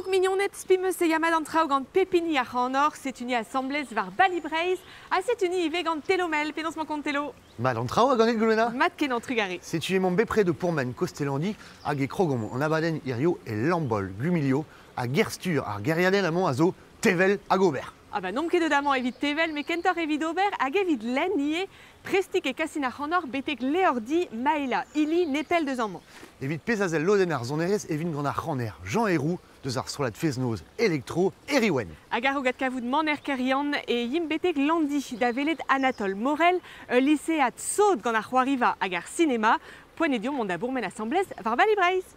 Koukouk mignoned, spimeus e yamad an traoù gant pepini ar c'hanor, setuni asamblez war Bali Breizh, ha setuni ivez gant Telomel, penaos mañ kont Telo? Mat an traoù a ganet Goulwena? Mat kenañ trugare. Setu emañ bepred o pourmen Kostelandi hag e krogomp an abadenn hirio e Lambol, Gwimilio, ha ger-stur ar gêriadenn amañ a zo tevel hag ober. Ah bah n'omp ket deut amañ evit tevel, met kentoc'h evit ober hag evit lenn ivez, prestik e kasin ac'hanoc'h betek levrdi Maela Ili nepell deus amañ. Evit pezh a sell lodenn ar sonerezh e vin gant ar c'haner Jean Herrou deus ar strollad fest-noz Elektro Eriwen. Hag a-raok adkavout Maner Keryann e yimp betek Landi da welet Anatole Morel, ul lisead sot gant ar c'hoariva hag ar sinema. Poent eo deomp mont da bourmen asambles war Bali Breizh.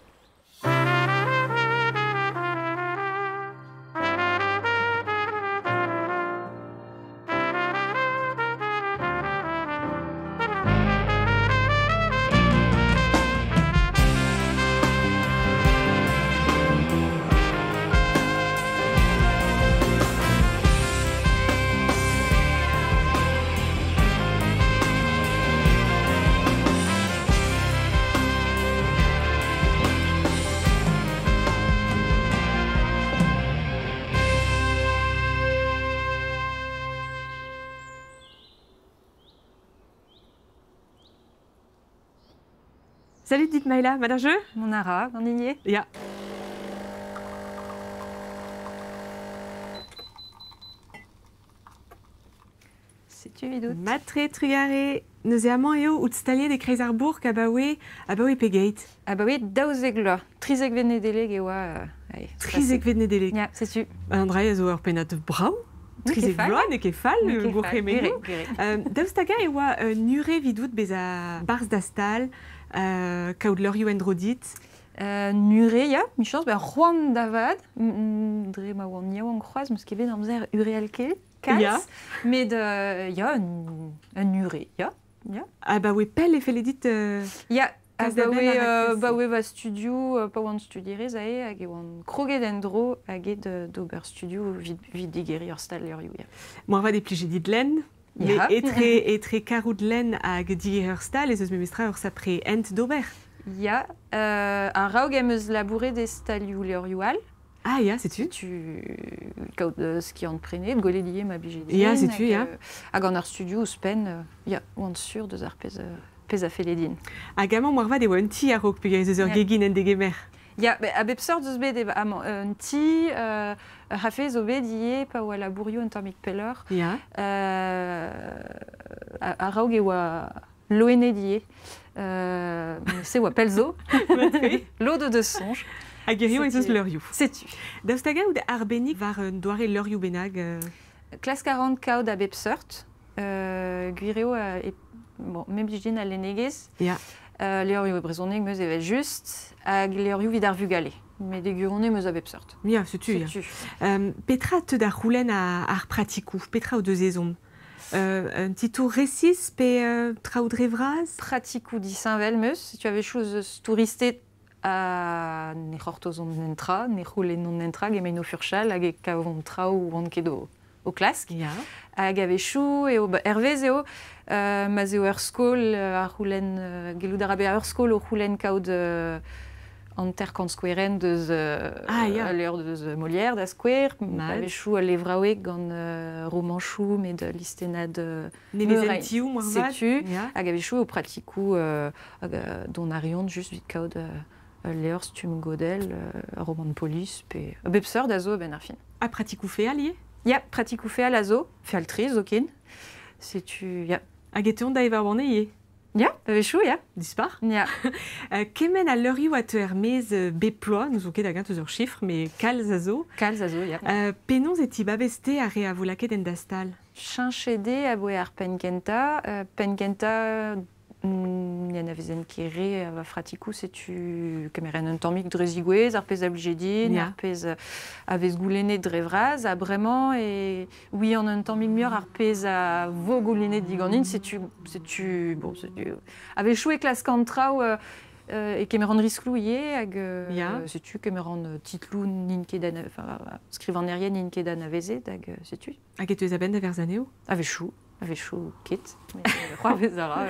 Salut dit Maëla, mat ar jeu? Mont a ra, gant hini? Ya. Setu evidout. Mat-tre, trugarez. Neuze amañ eo out staliet e-kreiz ar bourk abaoe abaoe pegeit? Abaoe 12 vloaz. 13 Nedeleg e oa. 13 Nedeleg. Ya, setu. An dra zo ur pennad brav. 13 vloaz, n'eo ket fall, gourc'hemennoù. Daoust hag-eñ e oa un ure evidout bezañ barzh da stal, kaout leurioù en-dro dit? Un ure, ya, michañs, ben c'hoant da vat, dre ma oan yaouank c'hoazh, 'meus ket bet amzer ureal ket. Kalz, Ya. Met ya, un ure, ya. Ya. Abaoe pell e felle dit Ya, kas da benn abaoe, ar raktres-se? Abaoe va studioù, pa oan studierez aze, hag e oan kroget en-dro hag aet d'ober studioù evit digeriñ ur stal-levrioù, ya. Moarvat e plije dit lenn, Ya. met etre karout lenn hag digeriñ ur stal ez eus memestra ur sapre hent d'ober. Ya, a-raok em eus labouret e stalioù-levrioù all. Ah ya, setu. Tu kaout skiant-prenet, gwelet ivez ma blije din. Ya, setu, hag, ya. Hag gant ar studio ouzhpenn, ya, oan sur deus ar pezh a felle din. Hag amañ moarvat e oa un ti a-raok peogwir ez eus ur gegin en degemer. Ya, a bep seurt eus bet amañ un ti, ur c'hafe zo bet ivez pa oa labourioù un tammig pelloc'h. Ya. A-raok e oa loened ivez. Se oa pell zo. Lod o deus soñj. Hag hiziv ez eus leurioù. Setu. Daoust hag out arbennik war un doare leurioù bennak? Klask a ran kaout a bep seurt. Gwir eo, bon, me blij din al lennegezh. Ya. Levrioù e brezhoneg 'meus evel-just, hag levrioù evit ar vugale. Met e gwirionez 'meus a bep seurt. Ya, setu. Setu. Petra teu da c'houlenn ar pratikoù? Petra o deus ezhomm? Un titour resis pe traoù dre vras? Pratikoù disheñvel 'meus. Setu a-wechoù ez eus touristed ha ne c'hortozont netra, ne c'houlennont netra, emaint o furchal hag e kavont traoù oant ket o klask. Ya. Hag a-wechoù eo, ba, hervez eo, ma'z eo ur skol a c'houlenn, gellout a ra bezañ ur skol o c'houlenn kaout 50 skouerenn deus Ah, ya. al levr deus Molière da skouer, Mat. a-wechoù al levraoueg gant romanchoù met listennad Nevezentioù moarvat. Setu, Ya. hag a-wechoù eo pratikoù hag dont a reont just evit kaout ul levr stumm godell, ur romant polis pe a bep seurt a zo a-benn ar fin. Ha pratikoù feal ivez? Ya, pratikoù feal a zo, feal-tre zoken. Setu, ya. Hag e teuont da evañ warne ivez? Ya, a-wechoù, ya. Dispar. Ya. Kement a leurioù a teu er-maez bep bloaz, n'ouzon ket hag-eñ eus ur chifr, met kalz a zo. Kalz a zo, ya. Penaos e tibabez-te ar re a vo lakaet en da stal? Cheñchet eo aboe ar penn-kentañ. Penn-kentañ, ne anavezen ket re va fratikoù, setu kemeren un tammig dre zigouez, ar pezh a blije din, ar pezh a vez goulennet dre vras, ha bremañ e ouian un tammig muioc'h ar pezh a vo goulennet diganin, setu, bon, setu, a-wechoù e klaskan traoù e kemeran riskloù ivez, hag setu kemeran titloù n'int ket enfin, skrivanerien n'int ket anavezet, hag setu. Hag e teuez a-benn da verzañ anezho? A-wechoù. A-wechoù ket, met c'hoarvez a ra.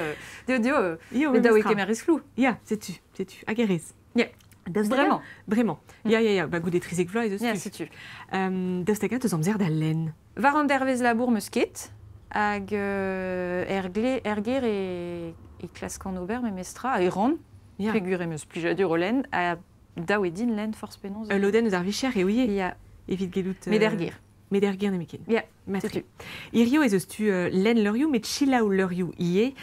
Dio, dio, Io, met dav eo memestra. kemer riskloù. Ya, setu, setu. Hag e rez. Ya. Bremañ. Bremañ. Ya, ya, ya, ba goude 13 vloaz ez eus Ya, tu. setu. Daoust hag-eñ teus amzer da lenn? War an dervezh labour 'm eus ket, hag er, gle, er gêr e klaskan ober memestra, e ran, peogwir em eus plijadur o lenn, ha dav eo din lenn forzh penaos. Ul lodenn eus ar vicher eo ivez, Ya, evit gellout... met er gêr. Met er gêr nemetken. Ya, Matre. setu. Hirio ez eus tu lenn leurioù, met selaou leurioù ivez.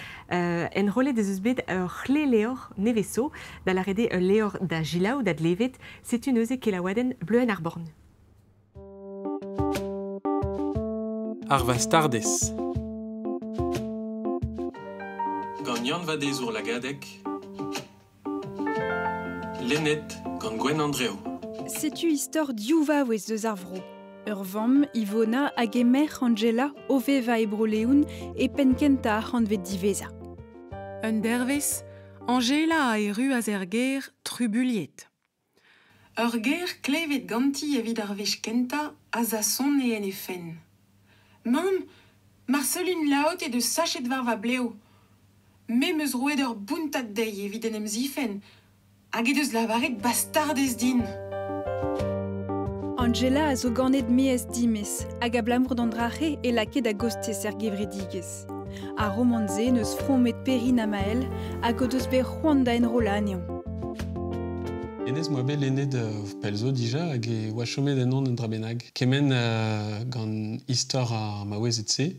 Enrollet ez eus bet ur c'hle-levr nevez-zo, da lâret eo ul levr da selaou, da glevet, setu neuze kelaouadenn Bleuenn ar Borgn. Ar Vastardez. Gant Yann Vadezour Lagadec. Lennet gant Gwen Andreo. Setu istor div vaouez deus ar vro. Ur vamm, Ivona, hag he merc'h Angela, o vevañ e Bro-Leon, e penn-kentañ ar c'hantved diwezhañ. Un dervezh, Angela a erruas er gêr trubuilhet. Ur ger klevet ganti evit ar wech kentañ a zasone en he fenn. Mamm, Marceline Laot he deus sachet war va blev. Me 'm eus roet ur bountad dezhi evit en em zifenn, hag he deus lavaret bastardez din. Angela a zo ganet maez dimez, hag abalamour d'an dra-se e lakaet a-gostez er gevredigezh. Ar romant-se n'eus fromet Perrine ha Maël hag o deus bet c'hoant da enrollañ anezhañ. Hennezh 'moa bet lennet pell zo dija hag e oa chomet ennon un dra bennak. Kement gant istor ar maouezed-se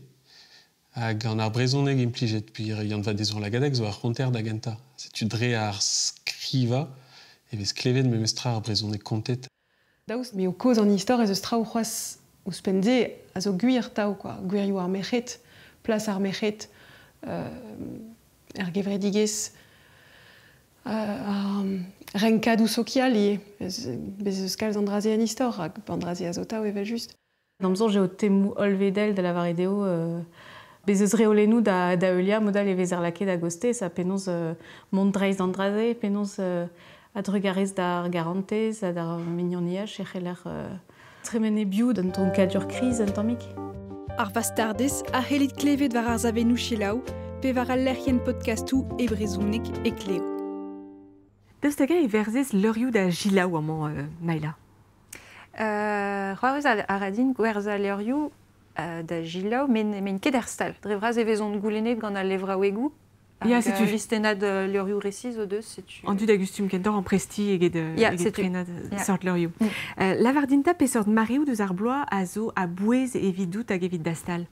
hag gant ar brezhoneg implijet. Puis Yann Vadezour Lagadec zo ar c'honter da gentañ. Setu dre ar skrivañ e vez klevet memestra ar brezhoneg kontet. Daoust m'eo kozh an istor ez eus traoù c'hoazh ouzhpenn-se a zo gwir tav, quoi. Gwirioù ar merc'hed, plas ar merc'hed er gevredigezh, ar renkadoù sokial ivez. Bez' eus kalz an dra-se en istor, hag an dra-se a zo tav evel-just. D'am soñj eo temoù hollvedel da lavaret eo bez' eus reolennoù da heuliañ mod-all e vezer lakaet a-gostez ha penaos mont dreist d'an dra-se, penaos a-drugarez d'ar garantez ha d'ar mignoniaj e c'heller tremen e-biou d'un tonkadur kriz un tammig. Ar Vastardez a c'hellit klevet war ar savennoù selaou pe war al lec'hienn podcastoù e brezhoneg e Kleo. Daoust hag-eñ e verzez leurioù da selaou amañ, Maïla? C'hoarvez a ra din gwerzhañ levrioù da selaou, met n'emaint ket er stal. Dre vras e vezont goulennet gant al levraouegoù. Ya, Hag, setu. listennad levrioù resis o deus, setu. An dud a gustum kentoc'h amprestiñ eget Ya, eget setu. prenañ Ya. seurt levrioù. Lavar din 'ta peseurt mareoù deus ar bloaz a zo a-bouez evidout hag evit da stal?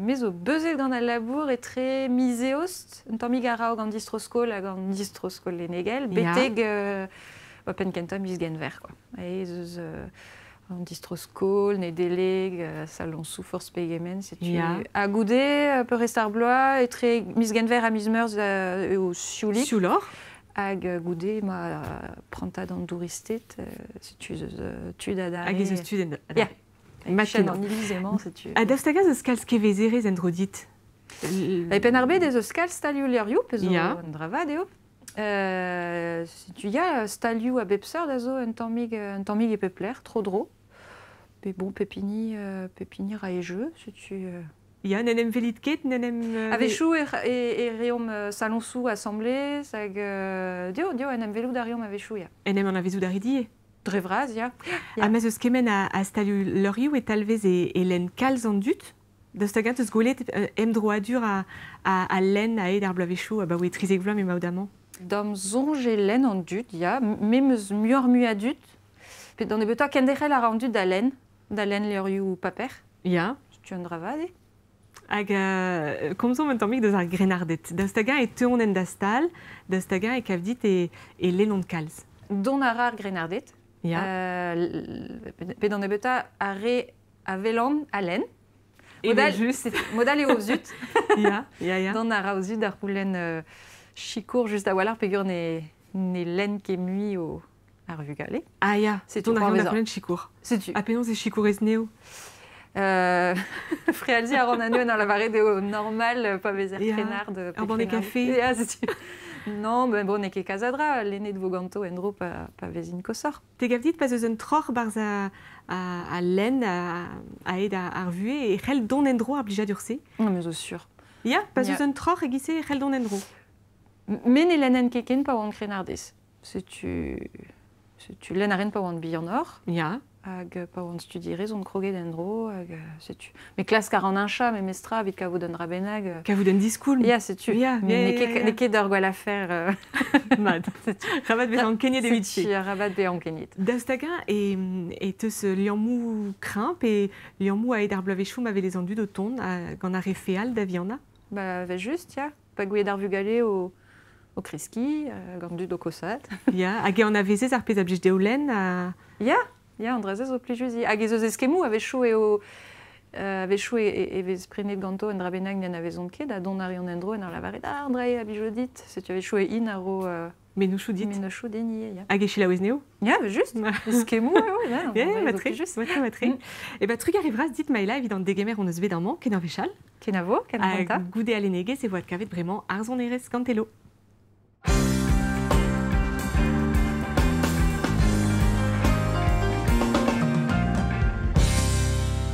Me zo beuzet gant al labour etre miz Eost, un tammig a-raok an distro-skol hag an distro-skol lennegel, betek ba, penn kentañ miz Genver, quoi. Ez eus an distro-skol, Nedeleg, saloñsoù forzh pegement, setu. Ha goude, peurrest ar bloaz, etre miz Genver ha miz Meurzh eo sioulik. Siouloc'h. Hag goude, ma prantad an douristed, setu ez eus tud adarre. Hag ez eus tud adarre. Ya. Maintenant. Chaîne en iliz emañ, setu. Ha daoust hag-eñ ez eus kalz kevezerezh en-dro dit? E Penn-ar-Bed ez eus kalz stalioù levrioù, pe zo Ya. un dra vat eo. Setu ya, stalioù a bep seurt a zo un tammig e pep lec'h, tro-dro. Pe bon, pep hini ra e jeu, setu. Ya, n'en em velit ket, n'en em, A-wechoù e reomp saloñsoù asambles hag dio, dio, en em velout a reomp a-wechoù, ya. En em anavezout a rit ivez? Dre vras, ya. Ha ma 'z eus kement a stalioù levrioù e talvez e lenn kalz an dud? Daoust hag-eñ teus gwelet emdroadur a lenn a-hed ar bloavezhioù abaoe 13 vloaz m'emaout amañ? D'am soñj e lenn an dud, ya. Me 'm eus muioc'h-mui a dud. Pe d'an nebeutañ kenderc'hel a ra an dud da lenn levrioù paper. Ya. Setu un dra vat eo. Hag komzomp un tammig deus ar grennarded. Daoust hag-eñ e teuont en da stal, daoust hag-eñ e kav dit e lennont kalz? Dont a ra ar grennarded. Ya. Pe d'an nebeutañ ar re a welan a lenn. Evel Modal, just. modal eo o zud. Ya, ya, ya. Dont a ra o zud ar c'houlenn sikour just a-walc'h peogwir ne lenn ket mui o ar vugale. Ah ya, Setu dont a reont c'hoarvez ar c'houlenn sikour. Setu. Ha penaos e sikourez neo? Frealzi a ran anezho en ur lavaret eo normal pa vezer Ya. krennard, pe Ur banne krennard. kafe. Ya, setu. Non, ben bon, n'eo ket kalz a dra, lennet vo ganto en-dro pa vezint koshoc'h. Te gav dit pa 'z eus un troc'h barzh a lenn a-hed ar vuhez e c'hell dont en-dro ar blijadur-se? Non, mais zo sur. Ya, pa 'z eus Ya. un troc'h e-giz-se e c'hell dont en-dro. Me ne lennen ket ken pa oan krennardez. Setu len a ren pa oan bihan or. Ya. Hag pa oan studierez on kroget en dro, hag setu. Me klask ar an incha, me mestra, evit kavout un dra bennak. Kavout un diskoulm. Ya, setu. Ya, mais n'eo ket ur gwall afer. Mat. Rabat bezañ ankeniet evit se. Setu, rabat bezañ ankeniet. Daoust hag-eñ e teus liammoù kreñv pe liammoù aet ar bloavezhioù ma vez an dud o tont gant ar re feal da vihannañ? Ba, ve just, ya. Pa gouiet ar vugale o kreskiñ, gant dud o kosat. Ya, hag e anavezez ar pezh a blij dezho lenn a... Ya. Ya, an dra-se zo plijus. Hag ez eus eskemmoù a-wechoù eo a-wechoù e vez prenet ganto un dra bennak n'en anavezont ket, ha dont a reont en-dro en ur lavaret ah, an dra eo a blijo dit. Setu a-wechoù e in a ro... Mennozhioù dit. Mennozhioù din ivez, ya. Hag e selaouez neo? Ya, just. Eskemmoù eo, ya. Ya, matre, matre. E ba trugarez vras dit Maëla evit an degemer hon eus bet amañ, ken ar wech all. Kenavo, ken ar Hag goude al lennegezh e vo adkavet bremañ ar sonerezh gantelo.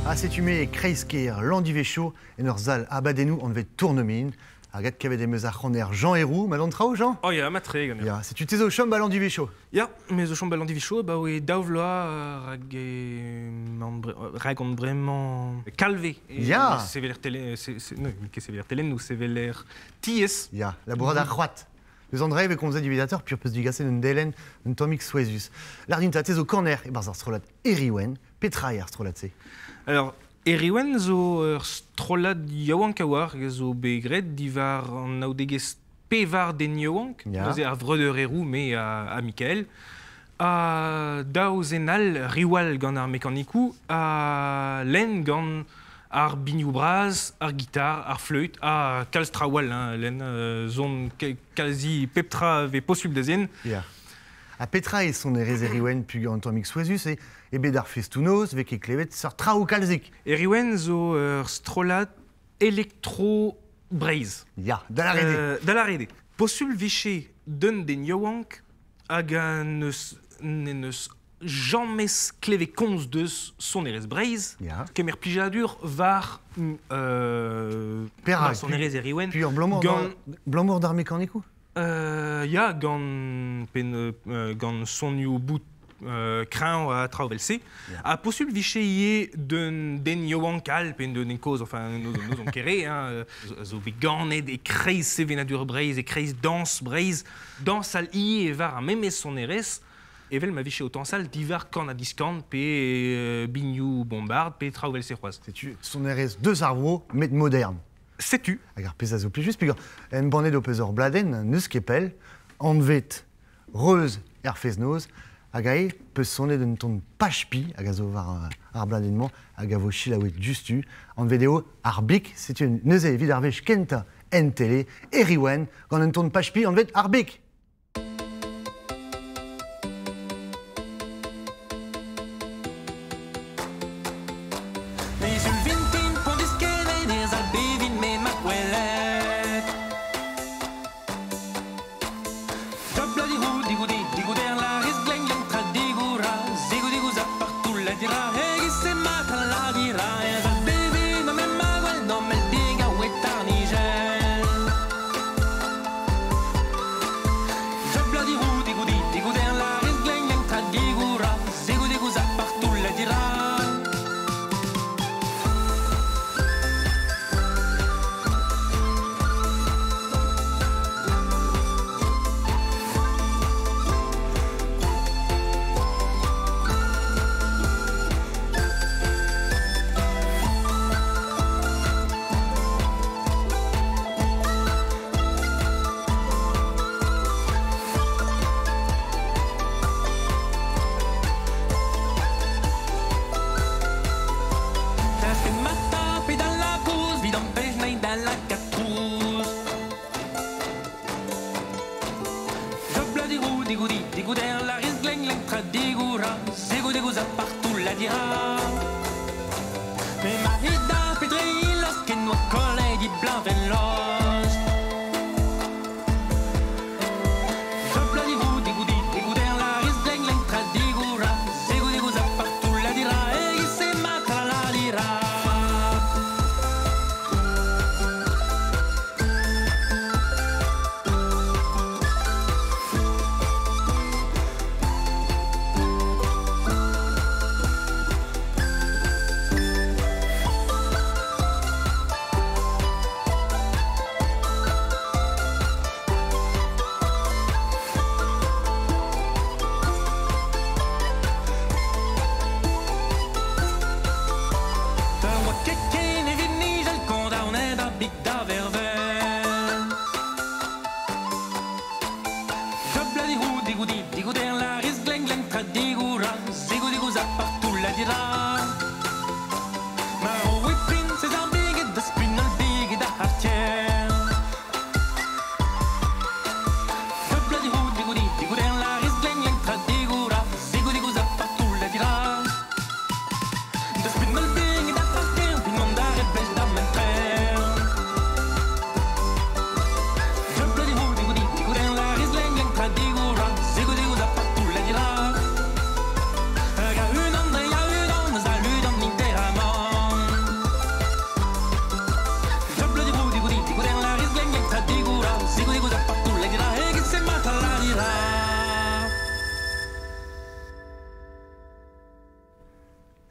Ha setu me e kreiz-kêr Landivechau en ur sal abadennoù anvet Tournemine. Hag adkavet em eus ar c'haner Jean Herrou, ma d'an traoù, Jean? Oh ya, matre ganeoc'h. Ya, setu te zo chom ba Landivechau? Ya, me zo chom ba Landivechau, ba oe daou vloaz rag rag on bremañ kalve. Ya. Seveler tele, no, ket seveler telennoù, seveler tiez. Ya, labourat ar c'hoad. Eus an dra e vez komzet dividateur pur peus digaset un delenn un tammig souezhus. Lardin ta te zo kaner e-barzh ar strollad Eriwen. Petra eo ar strollad-se? Alors, Eriwen zo ur strollad yaouank a-walc'h zo bet graet diwar an naoudegezh pevar den yaouank, neuze ar vreudeur Herrou, me ha Mikael, ha daou zen all riwal gant ar mekanikoù, ha lenn gant ar binioù bras, ar gitar, ar fleüt, ha kalz traoù all, hein, lenn zon kalzi pep tra vez posubl da zen. Ya. Ha petra eo sonerezh Eriwen pug an tammig souezhus e bet ar festoù-noz vez ket klevet seurt traoù kalzik. Eriwen zo ur strollad elektro-Breizh. Ya, da lâret eo. Da lâret eo. Posubl 'vije d'un den yaouank hag n'en eus james klevet komz deus sonerezh Breizh, kemer plijadur war Perak? Sonerezh Eriwen. Puis abalamour d'ar mekanikoù? Ya, gant pen gant sonioù bout kreñv ha traoù evel-se. Ha posubl 'vije ivez d'un den yaouank all pe d'un den kozh, enfin, n'ouzon ket re, hein, zo bet ganet e-kreiz sevenadur Breizh, e-kreiz dañs Breizh, dañsal ivez war ar memes sonerezh, evel ma vije o tañsal diwar kan-ha-diskan pe binioù bombard pe traoù evel-se c'hoazh. Setu sonerezh deus ar vro, met modern. Setu. Hag ar pezh a zo plijus, peogwir embannet ho peus ur bladenn n'eus ket pell, anvet Reuz er fest-noz, hag ae peus sonet un ton pachpi, hag a zo war ar bladenn-mañ, hag a vo selaouet diouzhtu, anvet eo ar big, setu neuze evit ar wech kentañ en tele, Eriwen, gant un ton pachpi anvet ar big.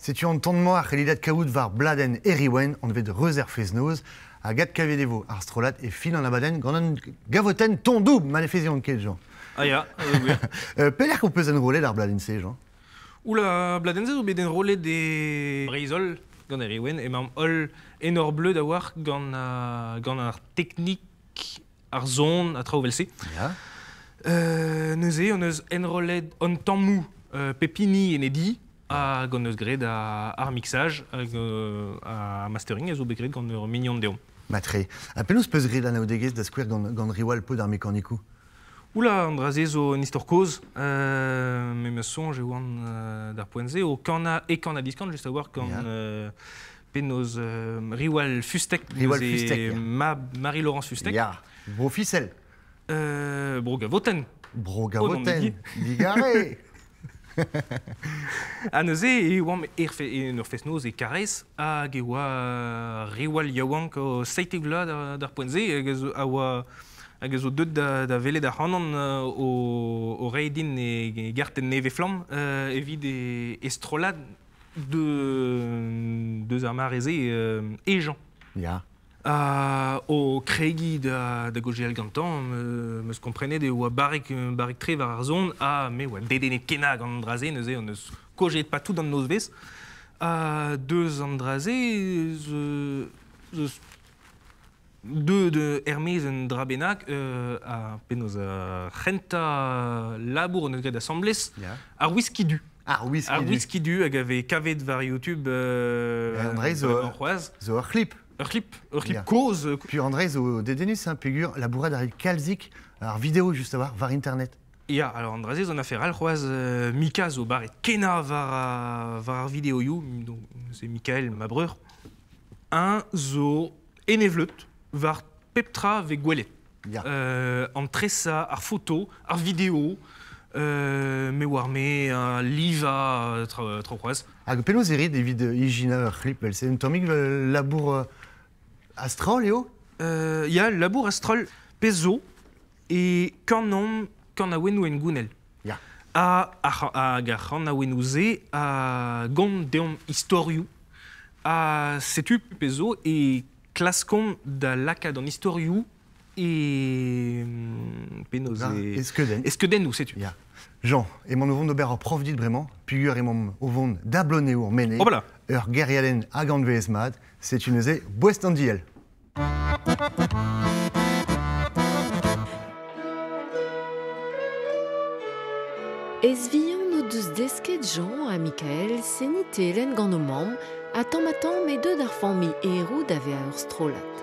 Setu an ton-mañ ar c'hellidat kaout war bladenn Eriwen anvet Reuz er feznoz hag adkavet e vo ar strollad e fin an abadenn gant an gavotenn ton doub ma ne fezion ket, Jean. Ah ya, oui. Pelec'h ho peus enrollet ar bladenn-se, Jean? Oula, bladenn-se zo bet enrollet e Breizh-Holl gant Eriwen emaomp holl enor bleud a-walc'h gant, gant ar teknik, ar son ha traoù evel-se. Ya. Neuze hon eus enrollet an tammoù pep hini en e di hag hon eus graet ar mixage hag ar mastering a zo bet graet gant ur mignon deomp. Matre. Ha penaos peus graet anaoudegezh da skouer gant, gant Riwal paotr ar mekanikoù? Oula, an dra-se zo un istor kozh. Me 'm eus soñj e oan d'ar poent-se o kanañ e kanañ-diskan just a-walc'h gant Ya. penaos Riwal Fustec, Riwal neuze Fustec, ya. mab Marie-Laurence Fustec. Ya, bro Fisel. Bro Gavotenn. Bro Gavotenn, digare. Ha neuze e oamp er fe, en ur fest-noz e Karez hag e oa Riwal yaouank o 17 vloaz d'ar poent-se hag a oa hag a zo deuet da, da welet ac'hanon o, o reiñ din e, e gartenn nevez-flamm evit e, e strollad de, deus ar mare-se e Jean. Ya. O kregiñ da, da gaozeal gantañ, meus komprenet e oa barrek, barrek-tre war ar son ha me oa dedennet kenañ gant an dra-se, neuze on eus kaozeet pas tout an nozvezh. Ha deus an dra-se eus deuet er-maez un dra bennak ha penaos ar c'hentañ labour on eus graet asambles, Ya. ar whisky du. Ar whisky Ar du. whisky du hag a vez kavet war YouTube André zo, bremañ c'hoazh. zo ur c'hlip. Ur c'hlip, ur c'hlip Ya. kozh. Puis André zo dedennus, hein, peogwir labourat a rit kalzik ar video just a-walc'h war internet. Ya, alors an dra-se zo un afer all c'hoazh Mika zo barret kenañ war, war ar videoioù, donc c'est Mikael, ma breur. Un zo enevleut war pep tra vez gwelet. Ya. An tresañ, ar foto, ar video, me oar me, livañ, tra, tra c'hoazh. Hag penaos e rit evit ijinañ ur c'hlip vel-se? Un tammig labour a-stroll eo? Ya, labour a-stroll pezh zo e kanomp kanaouennoù hengounel. Ya. Ha, hag ar c'hanaouennoù-se a gont deomp istorioù. Ha setu pezh zo e klaskomp da lakaat an istorioù e penaos e... E skeudenn. E skeudennoù, setu. Ya. Jean, emaon o vont d'ober ur prof dit bremañ, peogwir emaomp o vont da Bloneo ur mene, Hop là. ur gêriadenn hag anvez mat, setu neuze boest an diell. Ez vihan o deus desket Jean ha Mikael seniñ telenn gant o mamm ha tamm-ha-tamm e deu d'ar familh Herrou da vezañ ur strollad.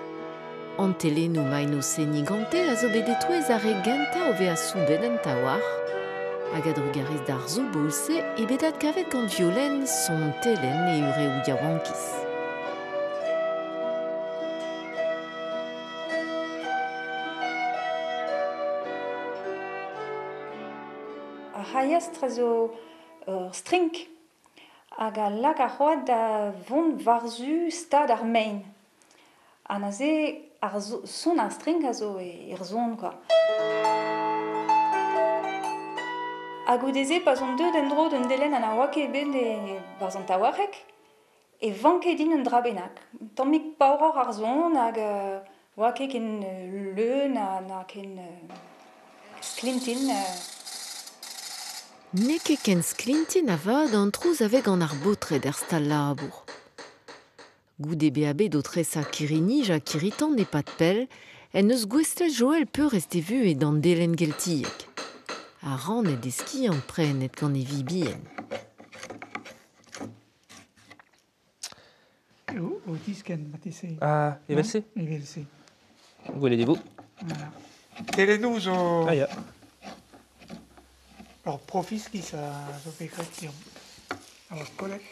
An telennoù maint o seniñ gante a zo bet e-touez ar re gentañ o vezañ soubet en taouarc'h. Hag a-drugarez d'ar souboul-se eo bet adkavet gant Violaine son telenn e ureoù yaouankiz. Ar c'hailhastr a zo ur strink hag a lak ar c'hoad da vont war-zu stad ar maen. Ha neuze ar son ar strink a zo er son, quoi. Ha goude-se, pa zon deuet en-dro d'un delenn ha na oa ket bet e-barzh an taouarc'heg, e vanke din un dra bennak. Un tammig paouroc'h ar son hag oa ket ken leun na, na ken sklintin. N'eo ket ken sklintin avat an trouz a vez gant ar baotred er stal-labour. Goude bezañ bet o tresañ kirri-nij ha kirri-tan e-pad pell, en deus gouestlet Joël peurrest e vuhez d'an delenn geltiek. Ha rannet e skiant prenet gant e vibien. O, o diskenn, marteze. Ah, evel-se? Evel-se. Gwelet e vo. Voilà. Telennoù zo... Ah ya. Ur profiskis a zo bet graet deomp. A oa kollet.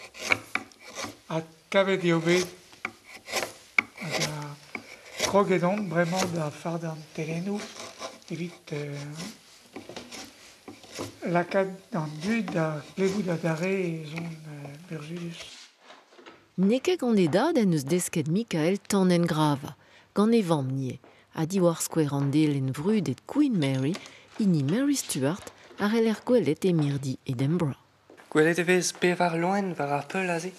Ha kavet eo bet hag a kroget on bremañ da fardañ telennoù evit lakaat an dud da klevout adarre e zon burzhudus. N'eo ket gant e dad en deus desket Mikael Tannengrava, gant e vamm ivez, ha diwar skouer an delenn vrudet Queen Mary, hini Mary Stuart, a c'heller gwelet e mirdi Edinburgh. Gwelet e vez pevar loen war ar peul aze.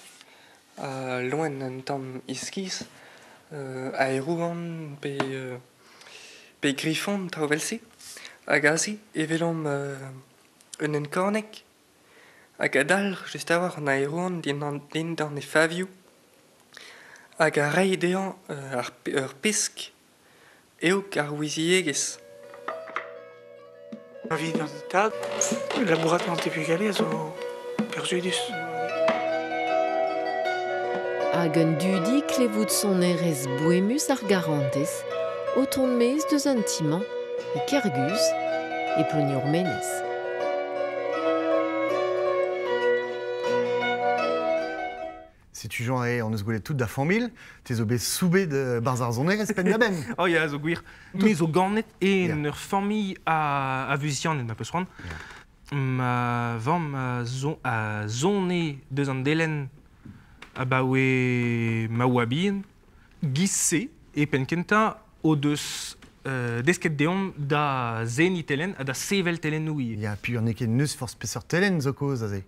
Loen un tamm iskis, aerouant pe griffon traoù vel-se. Hag aze e welomp un enkorneg hag a-dalc'h just a-walc'h an aerouant dindan e favioù hag a reiñ dezhañ ur pesk eo ar ouiziegezh. Evit an tad, labourat gant e vugale a zo burzhudus. Hag un dudi klevout sonerezh boemus ar garantez o tont maez deus un ti-mañ e Kerguz e Plougnour-Menez. Setu Jean e on eus gwelet tout da familh, te zo bet soubet barzh ar sonerezh penn-da-benn. Oh ya, zo gwir. Me zo ganet en ur familh a vuzianed, ma peus c'hoant. Ma vamm a zone deus an delenn abaoe ma oa bihan. Giz-se e penn-kentañ o deus desket deomp da seniñ telenn ha da sevel telennoù ivez. Ya, puis n'eo ket n'eus forzh peseurt telenn zo kozh aze.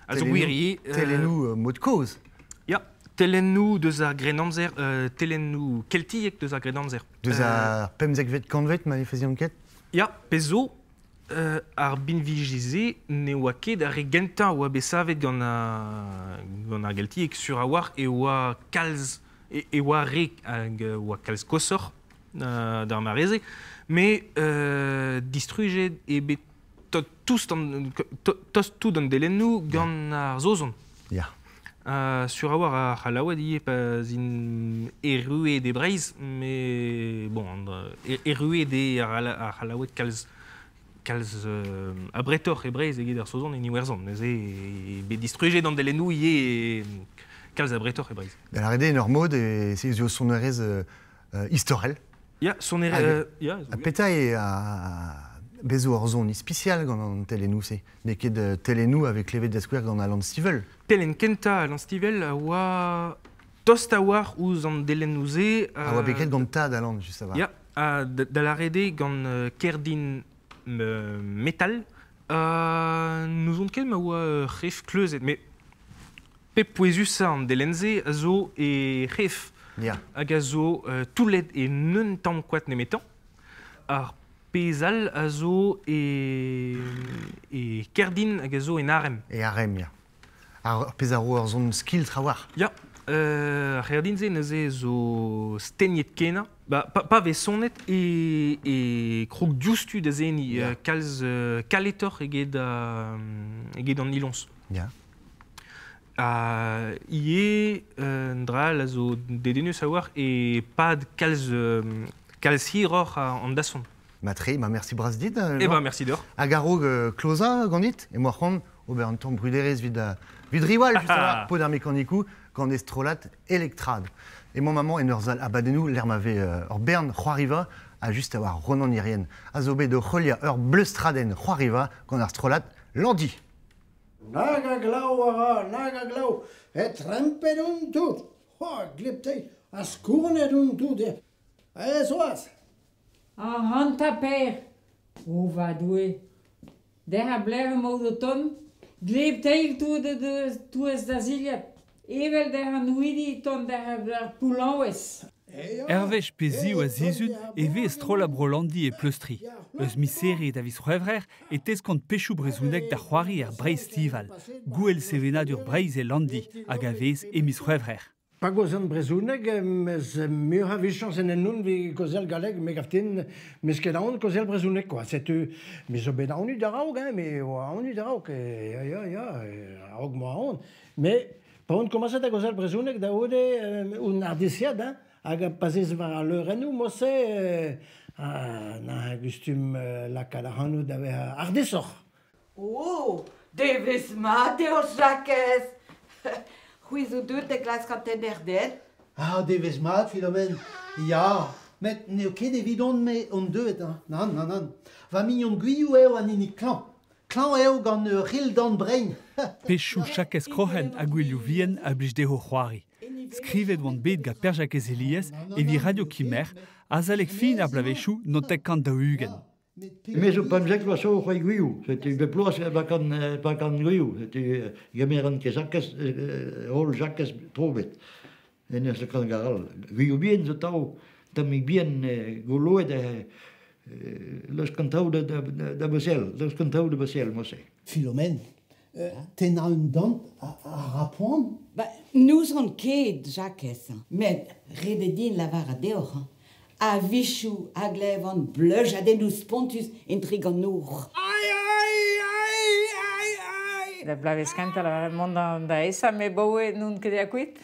A zo gwir ivez. Telennoù mod kozh. Ya, telennoù deus ar Grennamzer, telennoù keltiek deus ar Grennamzer. Deus ar pemzekvet kantved, ma ne fazian ket? Ya, pezh zo, ar binviji-se ne oa ket ar re gentañ a oa bet savet gant ar geltieg sur a-walc'h e oa kalz e oa re hag oa kalz koshoc'h d'ar mare-se, met distrujet eo bet tost tout an delennoù gant ar Saozon. Ya. Sur a-walc'h ar C'hallaoued ivez pa 'z int erruet e Breizh, met bon, erruet eo ar C'hallaoued kalz abretoc'h e Breizh eget ar Saozon en Iwerzhon. Neuze eo bet distrujet an delennoù ivez kalz abretoc'h e Breizh. Da lâret eo en ur mod e se zo sonerezh istorel. Ya, sonerezh... Ya, ha petra eo bez zo ur son ispisial gant an telennoù-se? N'eo ket telennoù a vez klevet da skouer gant Alan Stivell. Telenn kentañ Alan Stivell a oa tost a-walc'h ouzh an delennoù-se. A oa bet graet gant tad Alan, just a-walc'h. Ya, da lâret eo gant kerdin metal. N'ouzon ket ma oa ur c'hef kleuzet, met pep pouezusañ an delenn-se a zo e c'hef. Ya. Hag a zo toullet e un tamm koad nemetañ. Ar pezh all a zo e kerdin hag a zo en arem. E arem, ya. Ar pezh a ro ur son skiltr a-walc'h. Ya, ar c'herdin-se neuze zo stegnet kenañ. Ba, pa vez sonet e krog diouzhtu da seniñ, kalz kaletoc'h eget an niloñs. Ya. Ivez, un dra all a zo dedennus a-walc'h e pad kalz hiroc'h an dasson. Matre, ma merci bras dit. Eh ben, merci deoc'h. Hag a-raok klozañ ganit, emañ c'hoant ober un tamm bruderezh evit Riwal, just a-walc'h, paotr ar mekanikoù, gant e strollad Elektrad. Emañ maman en ur sal abadennoù lec'h ma vez ur bern c'hoariva ha just a-walc'h Ronan Irien a zo bet o heuliañ ur bleustradenn c'hoariva gant ar strollad Landi. Nag a glav a ra, nag a glav, e trempet on tout. Oh, gleb-teil, ha skournet on tout. E zoaz. Ac'hanta Per, o va Doue, dec'h a blec'h emaout o tont, gleb-teil tout touez da zilhad, evel dec'h an ouidi tont dec'h ar poullaouez. Hervez peziv a zizun e vez strollad Bro-Landi e pleustri. Eus miz da viz C'hwevrer e teskont pechoù brezhoneg da c'hoari er Breizh Stival, gouel sevenadur Breizh e Landi hag a vez e miz C'hwevrer. Pa gozan brezhoneg, mez muioc'h a vichañs en ennon vi kozel galleg, me gaftin, mez ket aon kozel brezhoneg, quoi. Setu, me zo bet aon da-raok, hein, me oa aon da-raok, ya, ya, ya, a-raok moa aon. Me, pa on komañset da gozel brezhoneg da ode un ardisiad, hein, hag pa zez war al leurennoù, mo-se, na gustum lakaat ac'hanout da vezañ ardisoc'h. Oh, devezh mat eo, Jakez. C'hwi zo deuet da glask an tenner-den? Ah, devezh mat, Philomène. Ya, met n'eo ket evidon-me on deuet, hein. Nann, nann, nann. Va mignon Gwilhou eo an hini klañv. Klañv eo gant ur rildan brein. Pechoù Jakez Kroc'hen ha Gwilhou Vihan a blij dezho c'hoari. Skrivet oant bet gant Per-Jakez Elias evit Radio Kimerc'h azalek fin ar bloavezhioù notek 140. Me zo pemzek vloaz zo c'hoari gwioù. Setu bep bloaz bakan gwioù. Setu gemeran ket Jakez, holl Jakez trobet. En eus kan garal. Gwioù bien zo tao, tammig bien goloet leus kan traoù da besel, leus kan traoù da besel, mo se. Philomène, tenna un dant a rapoan? Ba, nous on ket, Jakez, met rededin lavar a deoc'h. A vichou a glevan bleuj a den spontus intrigue an nour. Ai, ai, ai, ai, ai! Da blavez kenta la mont da esa, me boe nun ket a kuit.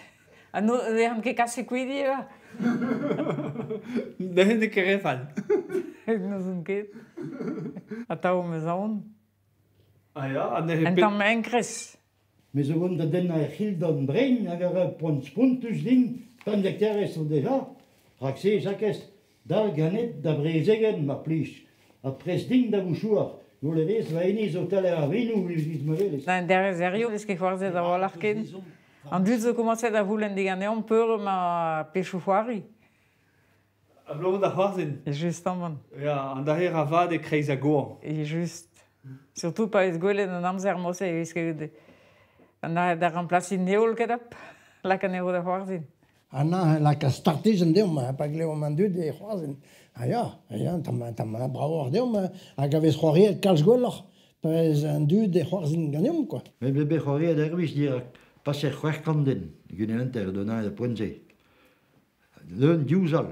A nu dehan ket kase kuit eva. Dehan ket refal. N'ouzon ket. A tao meus aon. Ah ya, an En tamm enkrez. Me zo gant da den a c'hildon brein hag ar poan spontus din, pemzek zo deja. Rak se, Jakez, dal ganet da brezegen, mar plij. A prez ding da vouchouar. Goulevez va eni zo taler ar vinou evit ma velez. Da derez erioù, eus ket c'hoarzhet a walc'h ken. An dud zo komañset da voulenn diganeomp peur ma pechou c'hoari. A blom da c'hoarzhin. E just amañ. Ya, an daher a vad e kreiz a goañ. E just. Surtout pa ez gwelet an amzer mose, eus ket an da remplasiñ neol ket ap, lak an eo da c'hoarzhin. Anna lak a startizenn deomp, pa gleomp an dud e c'hoarzhin. Ah ya, tamm bravoc'h deomp, hag a vez c'hoariet kalz gwelloc'h, pa ez an dud e c'hoarzhin ganeomp, quoi. Met bet c'hoariet erwis dirak paser c'hwec'h kant den, gant enter d'un da poent-se. Leun diouzh all.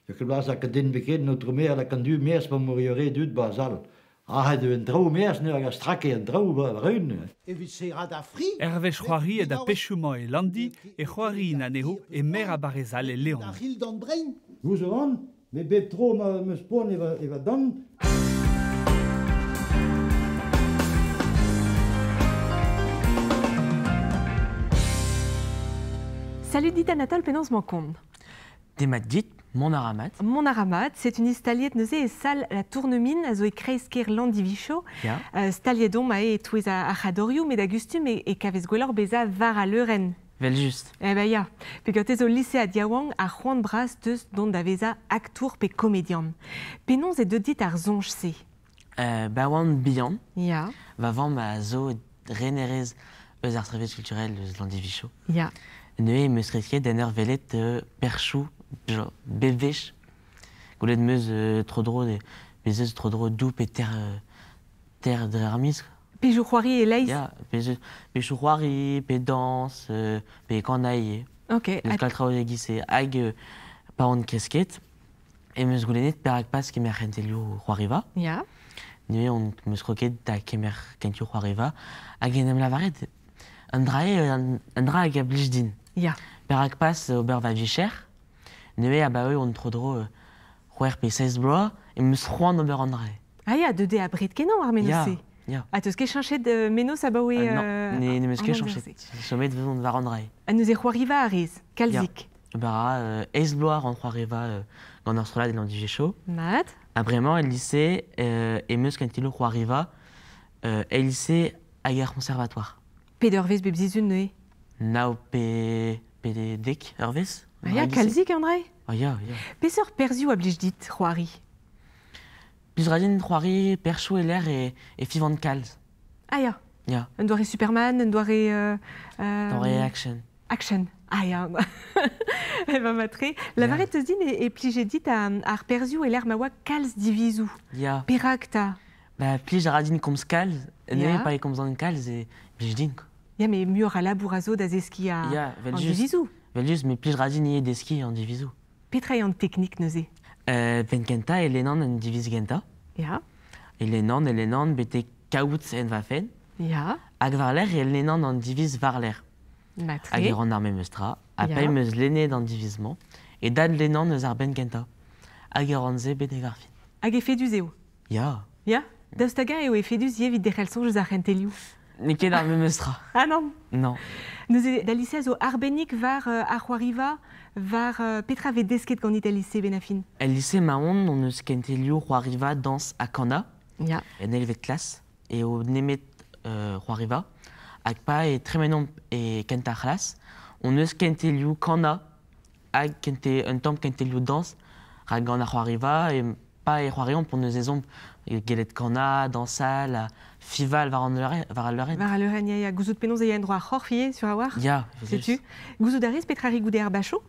Ya ket blaz hag a den beket notre mer la kan du mers pa moriore dud ba zal. Ah, un traoù mers ne hag a strake un traoù ba reun. Evit se ra da fri. Hervé c'hoari da pechoumañ e Landi e c'hoari in anezho e mer a barezal e Leon. Da c'hildon brein. Gouzout an, me bep tro ma meus poan e va dan. Salut dit Anatole penaos mankon. Demat dit, mon aramat. Mon aramat, c'est une istaliet neuze e sal la tournemine a zo e kreiz-ker Landivicho. Ya. Staliet omp a e touez a c'hadorioù, met da gustum e kavez gwelloc'h beza var a leurenn. Vel just. Eh ben ya, peogwir zo lycée a diaouang a c'hoant bras deus dont da veza aktour pe komedian. Penaos e deut dit ar soñj-se? Ba oan bihan. Ya. Va vamm a zo renerez eus ar service culturel eus Landivicho. Ya. Neuze meus kresket en ur velet perchou, genre bevech, goulet meus tro-dro, bez eus tro-dro dou pe ter dre ar miz. Pejou c'hoari e leiz? Ya, pejou c'hoari, pe dans, pe kanailh. Ok. Neus kal traoù e-giz hag pa on kresket, e meus goulennet perak pas kemer kentelioù c'hoariva. Ya. Neuze on meus kroket da kemer kentelioù c'hoariva, hag en em lavaret, an dra hag a blij din. Ya. Perak pas ober va vicher, neuze a ba on tro-dro c'hwec'h pe seiz bloaz, e meus c'hoant ober an dra. Ah ya, deut eo abred kenañ ar menoz-se. Ya. Ha teus ket cheñchet menoz abaoe... Non, ne meus ket cheñchet. Chomet vezont war an dra. Ha neuze c'hoariva a rez, kalzik. Ya. Bara, eizh bloaz an c'hoariva gant ur strollad e Landivicho. Mat. Ha bremañ el lycée e meus kentelioù c'hoariva el lycée hag ar conservatoire. Pet eurvezh bep sizhun neuze? Nav pe dek eurvezh. Ah ya, kalzik an dra? Ah ya, ya. Peseurt perzhioù a blij dit c'hoari? Blij ra din c'hoari perchoù e l'air e fivant kalz. Ah ya. Ya. Un doare Superman, un doare... Doare action. Action. Ah ya. Eh ben matre. Lavaret eus din e plije dit ar perzhioù e l'air ma oa kalz divizoù. Ya. Perak ta? Ba plij ra din komz kalz, ne pa e komzan kalz e blij din. Ya, mais muioc'h a labour a zo da zeskiñ an divizoù. Vel just, mais plij ra din ivez deskiñ an divizoù. Petra eo an teknik neuze? Penn kentañ e lennan an diviz gentañ. Ya. E lennan betek kaout en va fenn. Ya. Hag war-lerc'h e lennan an diviz war-lerc'h. Matre. Hag e ran ar memes tra. Ha pa em eus lennet an diviz-mañ, e dad lennan eus ar benn kentañ. Hag e ran se betek ar fin. Hag efedus eo? Ya. Ya? Daoust hag-eñ eo efedus ivez evit derc'hel soñj eus ar c'hentelioù? N'eo ket ar memes tra. Ah non? Non. Neuze, da lycée a zo arbennik war ar c'hoariva, war petra vez desket ganit el lycée ben a fin? El lycée ma-on, on eus kentelioù c'hoariva, dans ha kana. Ya. En eilvet klas, eo nemet c'hoariva. Hag pa e tremenomp e kentañ c'hlas, on eus kentelioù kana hag un tamm kentelioù dans, rak gant ar c'hoariva e Pa e c'hoariomp pon eus ezomp gelet kana, dansal, a fival war an war al leurenn. War al leurenn, ya, ya. Gouzout penaos e ya en droit ar c'horf ivez, sur a war. Ya, Setu. Gouzout a rez petra ri goude ar bacho?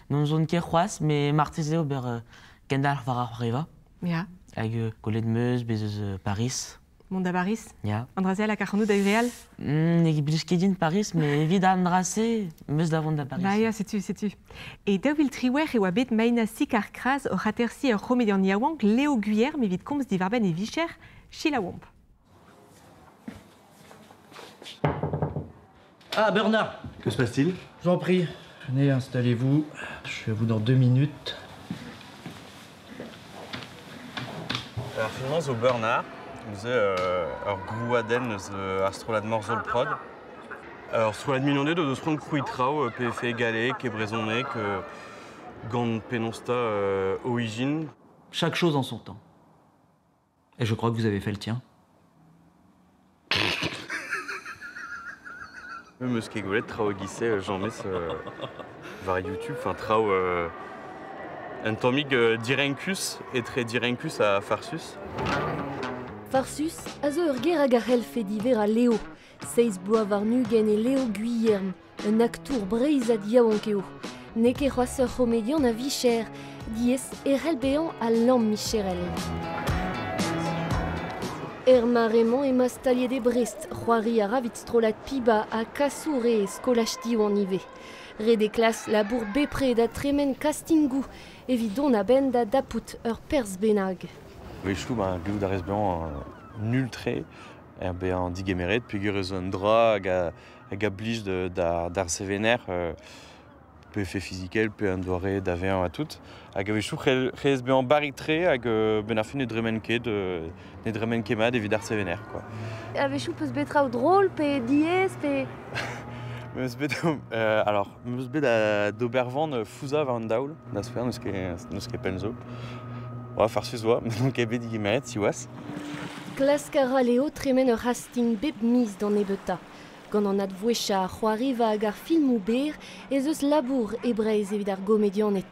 Non zon ket c'hoazh, mais marteze ober kendalc'h war ar c'hoariva. Ya. Hag golet meus, bez eus Paris. Mont da Paris? Ya. An dra-se a lak ac'hanout da hureal? Ne blij ket din Paris, mais evit an dra-se, meus da vont da Paris. Ba ya, setu, setu. E 2018 e oa bet Maina Sik ar Kras oc'h atersiñ ur c'homedian yaouank Léo Guyerm evit komz diwar-benn e vicher, selaouomp. Ah, Bernard! Que se passe-t-il? Je vous en prie, venez, installez-vous. Je suis à vous dans 2 minutes. Ar film-mañ zo Bernard, neuze ur grouadenn eus ar strollad Morzhol Prod. Ur strollad mignoned o deus c'hoant krouiñ traoù pe efe galleg e brezhoneg gant penaos 'ta o ijin. Chaque chose en son temps. Et je crois que vous avez fait le tien. Me 'meus ket gwelet traoù e-giz-se james war YouTube, enfin traoù un tammig direnkus, etre direnkus ha farsus. Farsus a zo ur ger hag a c'hellfe diverrañ Leo. Seizh bloaz warn-ugent eo Leo Gwilherm, un aktour breizhat yaouank eo. N'eo ket c'hoazh ur c'homedian a-vicher, diaes e c'hell bezañ al lamm micherel. Er mare-mañ emañ staliet e Brest, c'hoari a ra evit strollad Piba ha kasour eo e skolaj Diwan ivez. Ret eo klask labour bepred ha tremen castingoù evit dont a-benn da dapout ur perzh bennak. A-wechoù, ben, gellout a rez bezañ nul-tre er bezañ digemeret peogwir eus un dra hag a, hag a blij d'ar sevener pe fe fizikel pe an doare da vezañ ha tout. Hag a-wechoù c'hellez bezañ barrek-tre hag benn ar fin ne dremen ket, ne dremen ket mat evit ar sevener, quoi. A-wechoù peus bet traoù drol pe diaes pe... Meus bet, alors, meus bet d'ober van fouzañ war an daol, da skouer, n'eus ket pell zo. Oa, farsus oa, n'on ket bet digemeret, siwazh. Klask a ra Leo tremen ur c'hasting bep miz d'an nebeutañ. Gant an advouezhañ ar c'hoariva hag ar filmoù berr ez eus labour e Breizh evit ar gomedianed.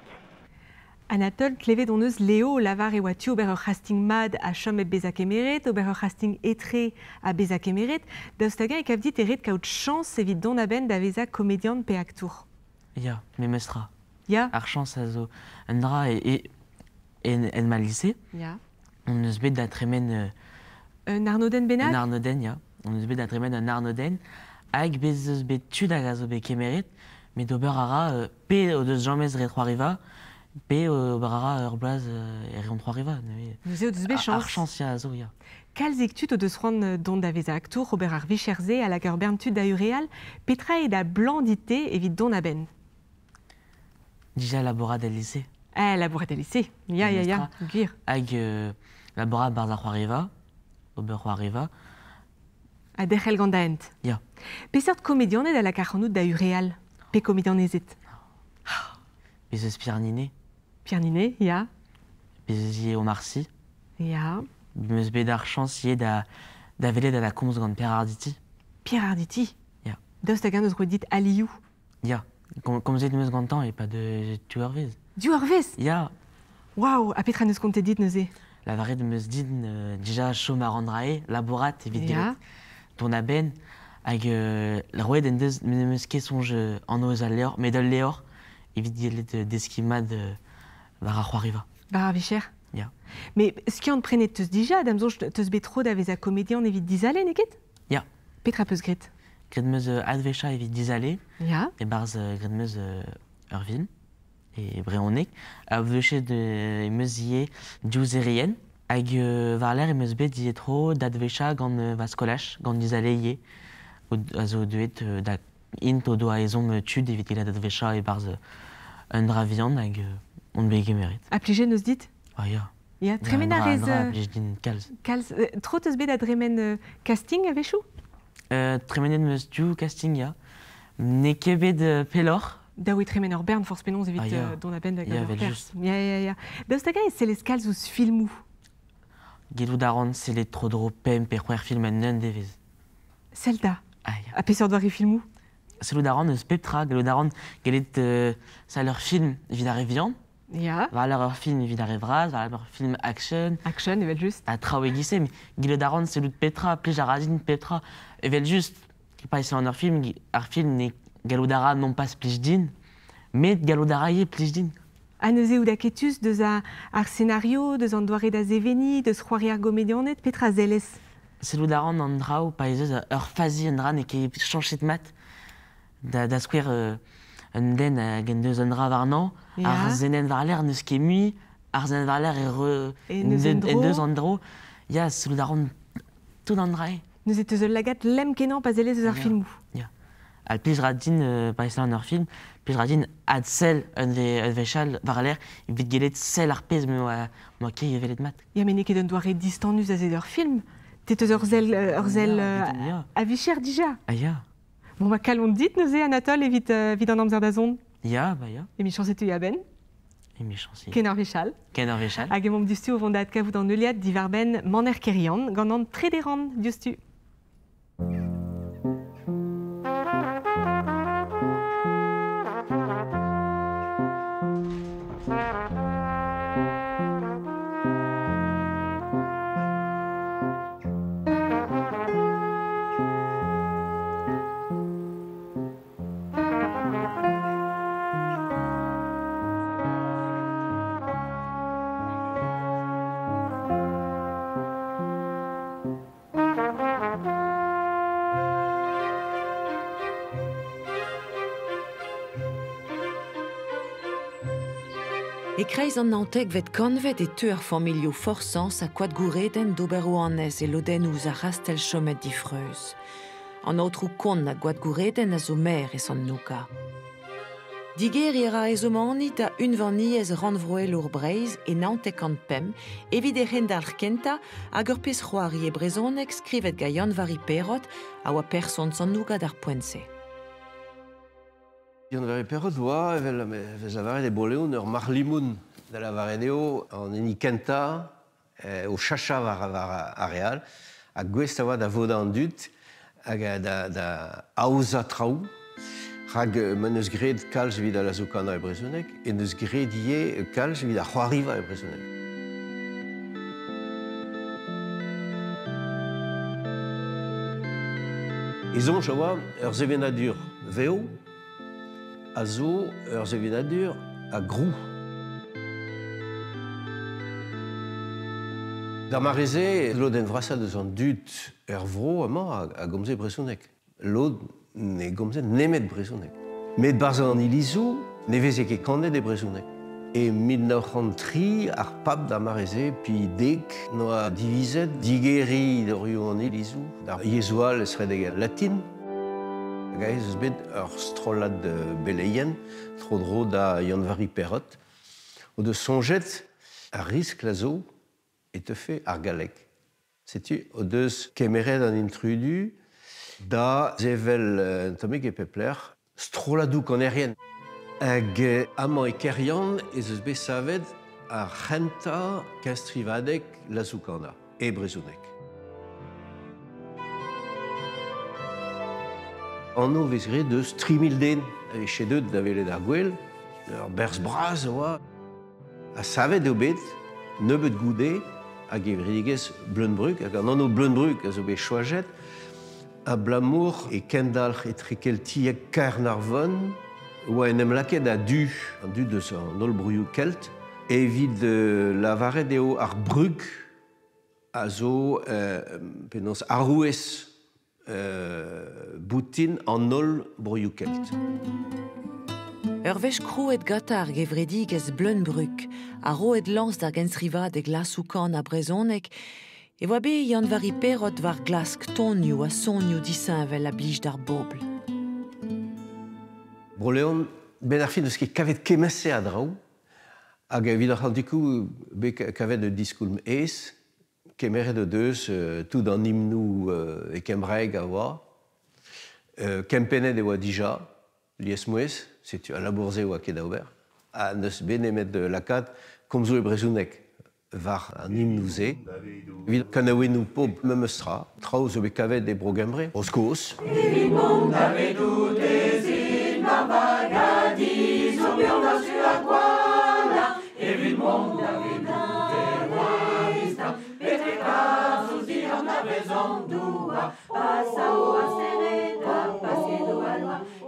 Anatole, klevet hon eus Leo lavar e oa tu ober ur c'hasting mat ha chom hep bezañ kemeret, ober ur c'hasting etre ha bezañ kemeret. Daoust hag-eñ e kav dit e ret kaout chañs evit dont a-benn da vezañ komedian pe aktour? Ya, memes tra. Ya. Ar chañs a zo un dra e, en, en ma lycée. Ya. On eus bet da tremen Un arnodenn bennak? Un arnodenn, ya. On eus bet da tremen un arnodenn hag bez eus bet tud hag a zo bet kemeret, met ober a ra pe o deus james ret c'hoariva, pe ober a ra ur bloaz e reont c'hoariva. Neuze o deus bet chañs. Ar chañs, ya, a zo, ya. Kalzik tud o deus c'hoant dont da vezañ aktour, ober ar vicher-se a lak ur bern tud da hureal. Petra eo da blañ dit-te evit dont a-benn? Dija labourat el lycée. Ah, labourat el lycée. Ya, ya, ya, gwir. Hag labourat barzh ar c'hoariva, ober c'hoariva. Ha derc'hel gant da hent. Ya. Peseurt komedianed a lak ac'hanout da hureal? Pe komedianezed? Bez eus Pierre Niney. Pierre Niney, ya. Bez eus ivez Omar Sy. Ya. Meus bet ar chañs ivez da, da welet ha da komz gant Pierre Arditi. Pierre Arditi? Ya. Daoust hag-eñ neus roet dit alioù? Ya. Komzet meus gantañ e-pad div eurvezh. Div eurvezh? Ya. Waouh! Ha petra neus kontet dit neuze? Lavaret meus dit dija chom a ran rae, labourat evit gellet dont a-benn. Hag roet en deus n'em eus ket soñj anv eus al levr, met ul levr evit gellet deskiñ mat war ar c'hoariva. War ar vicher? Ya. Mais skiant prenet teus dija, da'm soñj teus bet tro da vezañ komedian evit dizale, n'eo ket? Ya. Petra peus graet? Graet 'm eus adwechañ evit dizale. Ya. E-barzh graet 'm eus ur film e brezhoneg. A-wechet em eus ivez div zerien. Hag war-lerc'h em eus bet ivez tro d'adwechañ gant va skolaj, gant dizale ivez, a zo deuet da int o doa ezhomm tud evit gellet adwechañ e-barzh un dra vihan hag on bet gemeret. Ha plijet 'neus dit? Ah ya. Ya, tremen a rez... Un dra a blij din kalz. Kalz. Tro teus bet da dremen casting a-wechoù? Tremenet 'm eus div casting, ya. N'eo ket bet pelloc'h. Dav eo tremen ur bern forzh penaos evit Ah, ya. dont a-benn da Ya, gaout ur evel-just. perzh. Ya, ya, ya. Daoust hag-eñ e sellez kalz ouzh filmoù? Gellout a ran sellet tro-dro pemp pe c'hwec'h film en un devezh. Sell da. Ah, ya. Ha peseurt doare filmoù? Sellout a ran eus pep tra, gellout a ran gellet sell ur film evit ar re vihan. Ya. War ur film evit ar re vras, war ur film action. Action, evel just. Ha traoù e-giz-se, met gellet a ran sellout petra, plij a ra din petra. Evel just, pa e an ur film, ar film ne gallout a ra non pas plij din, met gallout a ra ivez plij din. Ha neuze out aketus deus ar scenario, deus an doare da seveniñ, deus c'hoari ar gomedianed, petra sellez? Sellout a ran an draoù pa ez eus ur fazi un dra n'eo ket chañchet mat. Da skouer un den hag en deus un dra warnañ, ar senenn war-lerc'h n'eus ket mui, ar senenn war-lerc'h e en deus an dro. Ya, sellout a ran tout an dra eo. Neuze teus ul lagad lemm-kenañ pa sellez eus ar filmoù. Ya. Al plij ra din, pa ez an ur film, plij ra din adsell un wech all war-lerc'h evit gellet sell ar pezh m'oa ket evelet mat. Ya, met n'eo ket un doare distanus aze d'ur film. Te teus ur sell a vicher dija. Ah ya. Bon, ba kalon dit neuze, Anatole, evit an amzer da zont. Ya, ba ya. Emichañs e teu a-benn. Emichañs Ken ar wech all. Ken ar wech all. Hag emaomp diouzhtu o vont da adkavout an heuliad diwar-benn Maner Keryann gant an trede rann diouzhtu. E kreiz an naontekvet kantved e teu ar familhoù Forsans ha Koadgoureden d'ober o annez e lodennoù ouzh ar c'hastell chomet difreuz. An aotrou Kont a Goadgoureden a zo maer e Sant-Nouga. Digeriñ a ra e zomani da unvaniezh rannvroelour Breizh e 95 evit e c'hendalc'h kentañ hag ur pezh c'hoari e brezhoneg skrivet gant Yann-Vari Perrot a oa person Sant-Nouga d'ar poent-se. Yann-Vari Perrot oa, evel vez lavaret e Bro-Leon, ur marc'h-limoun. Da lavaret eo an hini kentañ o chachañ war ar re all, ha gouest a oa da vodañ an dud hag da aozañ traoù. Rak ma n'eus graet kalz evit al lazoù-kanañ e brezhoneg, e n'eus graet ivez kalz evit ar c'hoariva e brezhoneg. E soñj a oa ur sevenadur vev a zo ur sevenadur a grou. D'ar mare-se, lodenn vrasañ deus an dud er vro amañ a gomze brezhoneg. Lod ne gomze nemet brezhoneg. Met barzh an ilizoù ne veze ket kanet e brezhoneg. E 1903, ar pab d'ar mare-se, Pi dek, noa divizet digeriñ dorioù an ilizoù d'ar yezhoù all estreget latin. Hag aes eus bet ur strollad beleien tro-dro da Yann-Vari Perrot o deus soñjet ar riskl a zo e teufe ar galleg. Setu o deus kemeret an intrudu da sevel un tammig e pep lec'h strolladoù kanerien. Hag amañ e Keryann ez eus bet savet ar c'hentañ kenstrivadeg lazoù-kanañ e brezhoneg. Anv vez graet eus 3 000 den e chedeut da welet ar gwel, ur berzh bras a oa. Ha savet eo bet, nebeut goude, hag gevredigezh Bleun-Brug, hag an anv Bleun-Brug a zo bet choajet, abalamour e kendalc'h etrekeltiek Caernarfon oa en em lakaet a-du, an dud eus an holl broioù kelt, evit lavaret eo ar brug a zo penaos arouez boutin an holl broioù kelt. Ur wech krouet gantañ ar gevredigezh Bleun-Brug ha roet lañs d'ar genstrivadeg lazoù-kanañ brezhoneg e oa bet Yann-Vari Perrot war glask tonioù ha sonioù disheñvel a blij d'ar bobl. Bro-Leon, ben ar fin eus ket kavet kement-se a draoù, hag evit ar c'hantikoù bet kavet un diskoulm aes, kemeret o deus tout an himnoù e kembraeg a oa, kempennet e oa dija, liesmouezh, setu al labour-se oa ket da ober, ha n'eus bet nemet lakaat komzoù e brezhoneg war an himnoù-se. Evit kanaouennoù pobl memes tra, traoù zo bet kavet e Bro-Gembre, Bro-Skos. Evit mont davedout ez in war bagadiz, o buan war zu ar gwalañ,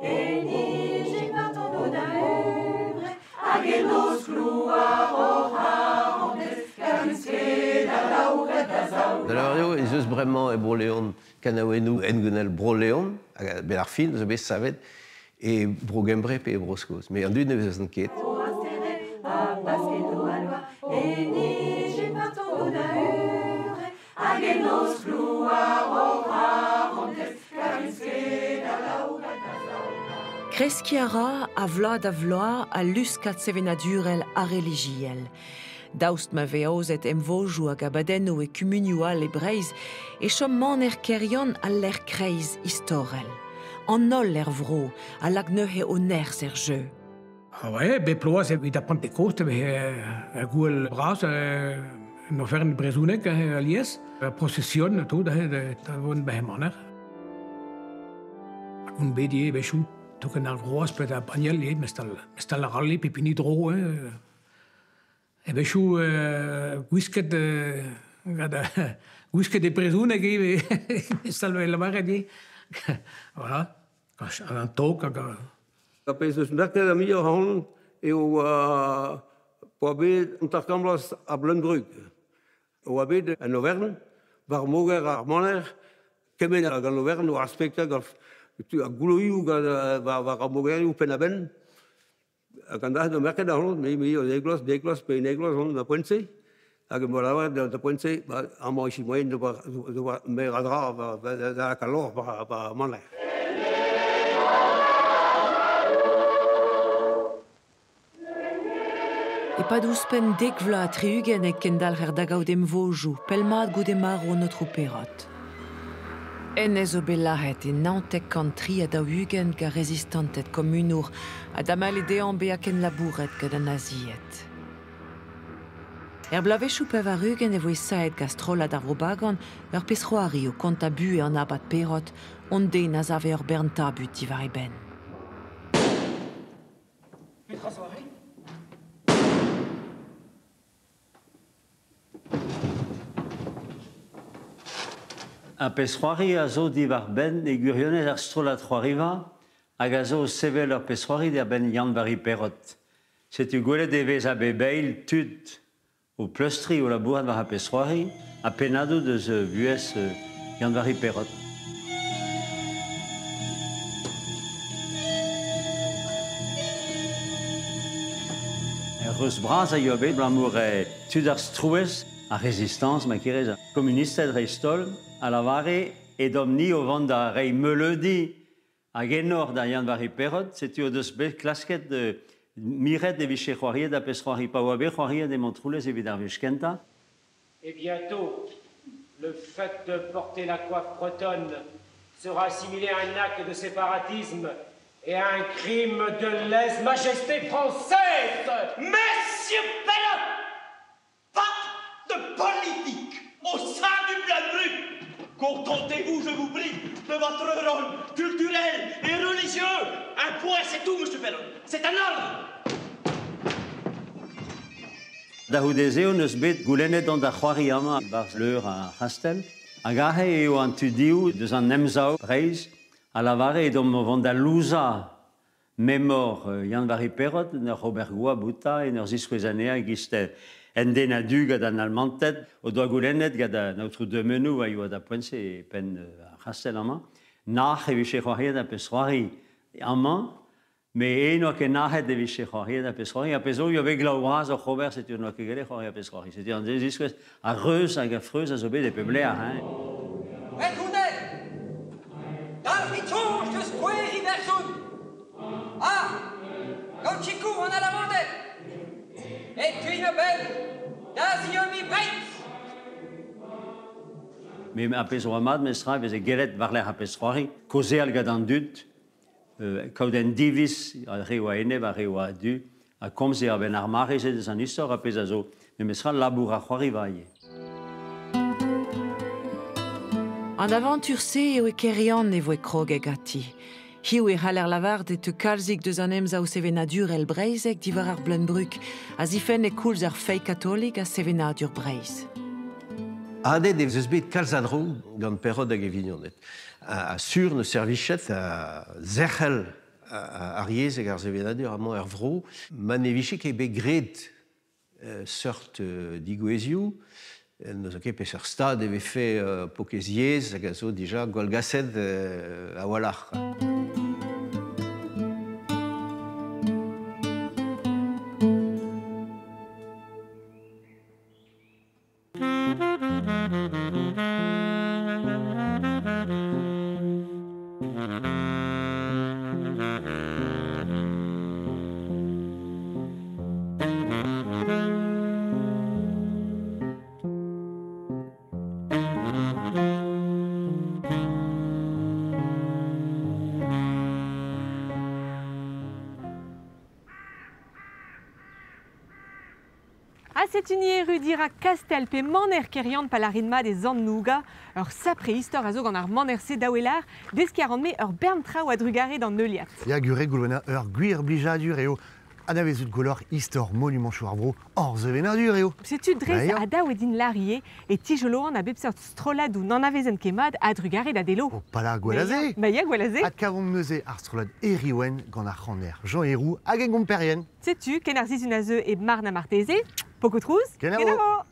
E nijit war ton da uvre, hag e noz klouar o harantez, kar n'eus ket a laouret da zaou. Da lavaret eo ez eus bremañ e Bro-Leon kanaouennoù hengounel Bro-Leon, hag a-benn ar fin zo bet savet e Bro-Gembre pe e Bro-Skos. Met an dud ne vezont ket. O a stered, ha basket o a loa, e nijit war ton da uvre, hag e noz klouar o harantez, kar n'eus ket a laouret da zaou. Kreskiñ a ra a vloaz da vloaz al luskad sevenadurel ha relijiel. Daoust ma vez aozet emvodoù hag abadennoù e kumunioù all e Breizh e chom maner Keryann al lec'h kreiz istorel. An holl er vro a lak neuze o nerzh er jeu. Ah ouais, bep bloaz evit ar Pentekost e vez ur gouel bras, un oferenn brezhonek alies, ur prosesion tout da vont behe maner. Hag on bet ivez a-wechoù touken ar groaz pe da banniel ivez, mestal ar rally pe pini dro. A-wechoù gwisket gant gwisket e brezhoneg ivez, mestal vel lavaret ivez. Voilà, an tog hag Ar pezh eus merket a muioc'h ac'hanon eo oa bet an tarkamblas a Bleun-Brug. Oa bet en Auvergne, war moger ar maner, kement hag an Auvergne oa ar spektakl ar gouloioù gant war ar mogerioù penn-a-benn. Hag an dra da merket ac'hanon, me me eus egloaz, dek vloaz pe un egloaz on da poent-se. Hag em boa lavaret da poent-se, ba, amañ ici moaien d'ober meur a dra da lakaat lorc'h war ar maner. E-pad ouzhpenn dek vloaz ha tri-ugent e kendalc'her da gaout emvodoù, pell-mat goude marv an aotrou Perrot. Hennezh zo bet lazhet e 1943 gant rezistanted komunour ha damallet dezhañ bezañ kenlabouret gant an nazied. Er bloavezhioù 80 e voe saet gant strollad ar Vro-Bagan ur pezh-c'hoari o kontañ buhez an abad Perrot, hon den a save ur bern tabut diwar e benn. Petra zoare? Ar pezh-c'hoari a zo diwar-benn e gwirionez ar strollad c'hoariva hag a zo o sevel ur pezh-c'hoari diwar-benn Yann-Vari Perrot. Setu gwelet e vez a bep eil tud o pleustriñ o labourat war ar pezh-c'hoari ha pennadoù deus buhez Yann-Vari Perrot. Ur reuz bras a yoa bet abalamour tud ar strouezh, ar Rezistañs, ma kerez, komunisted dreist-holl, a lavare edomp-ni o vont da reiñ meuleudi hag enor da Yann-Vari Perrot, setu o deus bet klasket miret e vije c'hoariet ha pezh-c'hoari pa oa bet c'hoariet e Montroulez evit ar wech kentañ. Et bientôt, le fait de porter la coiffe bretonne sera assimilé à un acte de séparatisme et à un crime de lèse-majesté française. Monsieur Perrot, pas de politique au sein du Bleun-Brug. Contentez-vous, je vous prie, de votre rôle culturel et religieux. Un point, c'est tout, monsieur Perrot. C'est un ordre. Da c'houde-se hon eus bet goulennet dont da c'hoari amañ barzh leur ar c'hastell. Hag aze eo an tudioù deus an Emsav Breizh a lavare edomp o vont da louzañ memor Yann-Vari Perrot en ur ober goap outañ, en ur ziskouez anezhañ e-giz en den a-du gant an Almanted o doa goulennet gant an aotrou Demenou a yoa da poent-se e penn ar c'hastell amañ. Nac'h e vije c'hoariet ar pezh-c'hoari amañ, met eñ n'oa ket nac'het e vije c'hoariet ar pezh-c'hoari. Ar pezh zo yoa bet glav bras oc'h ober, setu n'oa ket gellet c'hoari ar pezh-c'hoari. Setu an ziskouez ar reuz hag ar freuz a zo bet e pep lec'h. Hein. Bretoned, dalc'hit soñj deus skouer Iwerzhon. Ah, gant sikour an Alamanded, e teuin a-benn da zieubiñ Breizh. Met ar pezh oa mat, mestra, e veze gellet war-lerc'h ar pezh-c'hoari, kaozeal gant an dud, kaout un diviz, ar re oa enep, ar re oa a-du, ha komz eo a-benn ar mare-se deus an istor, ar pezh a zo memestra labour ar c'hoariva ivez. An avantur-se eo e Keryann e voe kroget ganti. Hiziv e c'haller lavaret e teu kalzik deus an emsav sevenadurel breizhek diwar ar Bleun-Brug, a zifenne koulz ar feiz katolik ha sevenadur Breizh. Adet ez eus bet kalz a dro gant Perrot hag e vignoned. A sur ne servichet a zerc'hel ar yezh hag ar sevenadur amañ er vro. Ma ne vije ket bet graet seurt digouezioù, n'eus ket peseurt stad e vefe pokez yezh hag a zo dija gwallgaset a-walc'h. Setu dira Kastel pe maner kerian palarin mat e zan nouga, ur sapre istor a zo gant ar maner-se daouelar, deski a ran me ur bern traoù a drugare d'an neuliat. Ya gure goulwena ur gwir blijadur eo anavezout golor istor monument ar vro hor zevenadur eo. Setu drez a daou edin larie e tijoloan a bep seurt strolladoù n'anavezen ket mat a drugare da delo. O pala gwelaze. Ma ya gwelaze. Adkavomp neuze ar strollad Eriwen gant ar c'haner Jean Herrou hag en gomperien. Setu ken ar sizhun a zeu e marn a marteze. Pokotrouz, Kenavo.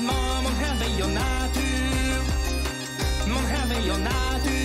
Mom, an natur.